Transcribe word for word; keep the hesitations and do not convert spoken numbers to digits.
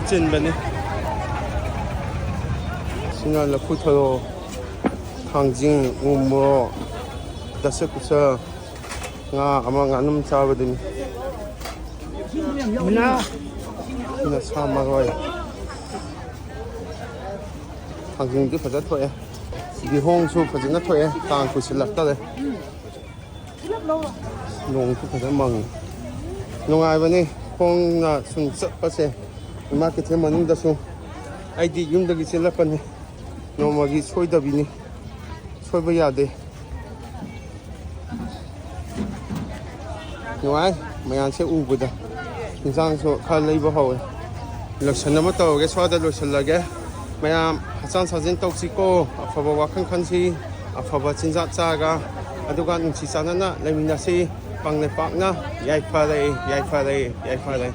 ꯆꯤꯟꯕꯅꯤ꯫ ꯁꯤꯅ ꯂꯐꯨ ꯊꯔꯣ, ꯊꯥꯡꯖꯤꯡ, ꯎ ꯃꯣꯔꯣꯛ, ꯗꯁꯀꯨꯁ, ꯉꯥ ꯑꯃ ꯉꯥꯅꯝ ꯆꯥꯕꯗꯨꯅꯤ꯫ ꯁꯤꯅ ꯁꯥ ꯃꯔꯣꯏ꯫ ꯊꯥꯡꯖꯤꯡꯗꯤ ꯐꯖ ꯊꯣꯛꯑꯦ꯫ ꯀꯤꯍꯣꯝꯁꯨ ꯐꯖꯅ ꯊꯣꯛꯑꯦ꯫ ꯀꯥꯡ ꯀꯨꯏꯁꯤꯜꯂꯛꯇꯔꯦ꯫ ꯅꯣꯡꯁꯨ ꯐꯖꯅ ꯃꯪꯉꯤ꯫ ꯅꯨꯡꯉꯥꯏꯕꯅꯤ ꯈꯣꯡꯅ ꯁꯨꯝ ꯆꯠꯄꯁꯦ꯫ ꯏꯃꯥ ꯀꯩꯊꯦꯜ ꯃꯅꯨꯡꯗꯁꯨ ꯑꯩꯗꯤ ꯌꯨꯝꯗꯒꯤ ꯆꯦꯜꯂꯛꯄꯅꯤ꯫ ꯅꯣꯡꯃꯒꯤ ꯁꯣꯏꯗꯕꯤꯅꯤ꯫ ꯁꯣꯏꯕ ꯌꯥꯗꯦ꯫ ꯅꯨꯡꯉꯥꯏ ꯃꯌꯥꯝꯁꯦ ꯎꯕꯗ꯫ ꯏꯟꯁꯥꯡꯁꯨ ꯈꯔ ꯂꯩꯕ ꯍꯧꯋꯦ꯫ ꯂꯣꯏꯁꯟꯅꯕ ꯇꯧꯔꯒꯦ, ꯁ꯭ꯋꯥꯏꯗ ꯂꯣꯏꯁꯜꯂꯒꯦ꯫ ꯃꯌꯥꯝ ꯍꯛꯆꯥꯡ ꯁꯥꯖꯦꯜ ꯇꯧꯁꯤꯀꯣ, ꯑꯐꯕ ꯋꯥꯈꯜ ꯈꯟꯁꯤ, ꯑꯐꯕ ꯆꯤꯟꯖꯥꯛ ꯆꯥꯔꯒ, ꯑꯗꯨꯒ ꯅꯨꯡꯁꯤ ꯆꯥꯟꯅꯅ ꯂꯩꯃꯤꯟꯅꯁꯤ꯫ ꯀꯪꯂꯩꯄꯥꯛꯅ ꯌꯥꯏꯐꯔꯦ, ꯌꯥꯏꯐꯔꯦ, ꯌꯥꯏꯐꯔꯦ꯫